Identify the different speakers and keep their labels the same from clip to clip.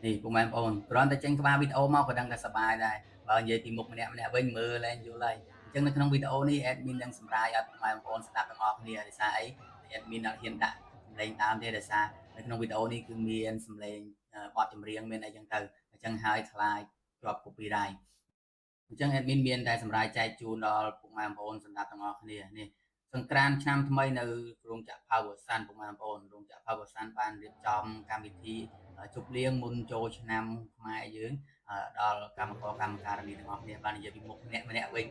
Speaker 1: នេះពុកម៉ែបងប្អូនគ្រាន់តែចេញក្បាលវីដេអូមកក៏ដឹងថាសប្បាយដែរបើនិយាយពីមុខម្នាក់ម្នាក់វិញមើលឡើងយល់ហើយអញ្ចឹងនៅក្នុងវីដេអូនេះ admin នឹងសម្រាយឲ្យពុកម៉ែបងប្អូនស្ដាប់ទាំងអស់គ្នាដោយសារអី admin អត់ហ៊ានដាក់សំឡេងដើមទេដោយសារនៅក្នុងវីដេអូនេះគឺមានសំឡេងបទចម្រៀងមានអីចឹងទៅអញ្ចឹងហើយខ្លាចជាប់ copyright អញ្ចឹង admin មានតែសម្រាយចែកជូនដល់ពុកម៉ែបងប្អូនសម្រាប់ទាំងអស់គ្នានេះសង្ក្រានឆ្នាំថ្មីនៅរោងចក្រ Power Sun ពុកម៉ែបងប្អូនរោងចក្រ Power Sun បានរៀបចំកម្មវិធីជប់លៀងមុនចូលឆ្នាំខ្មែរយើងដល់កម្មករកម្មការិនីទាំងអស់គ្នាបាននិយាយពីមុខម្នាក់ម្នាក់វិញ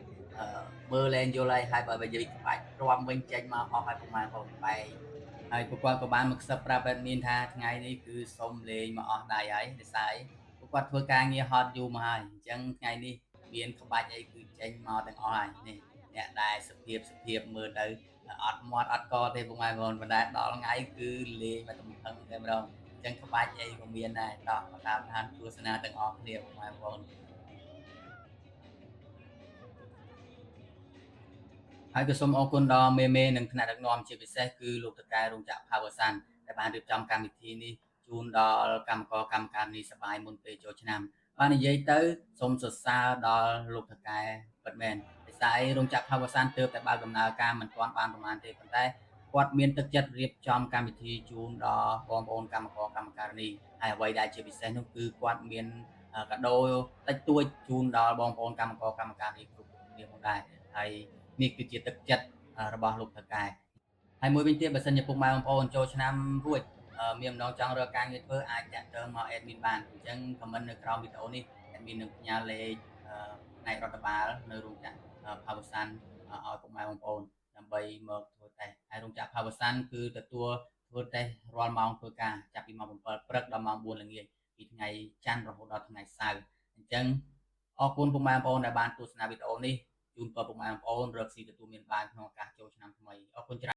Speaker 1: មើលលែងយល់ហើយហើយបើនិយាយក្បាច់រាំវិញចេញមកអស់ហើយពុកម៉ែបងប្អូនបែកហើយពួកគាត់ក៏បានមកខ្សឹបប្រាប់ admin ថាថ្ងៃនេះគឺសុំលេងមកអស់ដៃហើយដោយសារពួកគាត់ធ្វើការងារហត់យូរមកហើយអញ្ចឹងថ្ងៃនេះមានក្បាច់អីគឺចេញមកទាំងអស់ហើយនេះអ្នកដែលសភាពសភាពមើលទៅអត់មាត់អត់កទេពុកម៉ែបងប្អូនប៉ុន្តែដល់ថ្ងៃគឺលេងមកទំហឹងតែម្ដងអញ្ចឹងក្បាច់អីក៏មានដែរតោះតាមដានទស្សនាទាំងអស់គ្នាពុកម៉ែបងប្អូនហើយក៏សូមអរគុណដល់មេមេនិងថ្នាក់ដឹកនាំជាពិសេសគឺលោកតកែរោងចក្រ Power Sun ដែលបានរៀបចំកម្មវិធីនេះជូនដល់កម្មករកម្មការិនីសប្បាយមុនពេលចូលឆ្នាំបាននិយាយទៅសូមសរសើរដល់លោកថកែពិតមែនដោយសារអីរោងចក្រ Power Sun ទើបតែបើកដំណើរការមិនទាន់បានប្រហែលទេប៉ុន្តែគាត់មានទឹកចិត្តរៀបចំកម្មវិធីជូនដល់បងប្អូនកម្មករកម្មការិនីហើយអ្វីដែលជាពិសេសនោះគឺគាត់មានកាដូតិចតួចជូនដល់បងប្អូនកម្មករកម្មការិនីគ្រប់គ្នាផងដែរហើយនេះគឺជាទឹកចិត្តរបស់លោកថកែហើយមួយវិញទៀតបើសិនជាពុកម៉ែបងប្អូនចូលឆ្នាំរួចមានម្ដងចង់រកការងារធ្វើអាចតាក់ទងមក admin បានអញ្ចឹង comment នៅក្រោមវីដេអូនេះ admin នឹងផ្ញើលេខផ្នែករដ្ឋបាលនៅរោងចក្រ Power Sun ឲ្យពុកម៉ែបងប្អូនដើម្បីមកធ្វើតេស្តហើយរោងចក្រ Power Sun គឺទទួលធ្វើតេស្តរាល់ម៉ោងធ្វើការចាប់ពីម៉ោង7ព្រឹកដល់ម៉ោង4ល្ងាចពីថ្ងៃច័ន្ទរហូតដល់ថ្ងៃសៅរ៍អញ្ចឹងអរគុណពុកម៉ែបងប្អូនដែលបានទស្សនាវីដេអូនេះជូនពរពុកម៉ែបងប្អូនរកស៊ីទទួលមានបានក្នុងឱកាសចូលឆ្នាំថ្មីអរគុណច្រើន។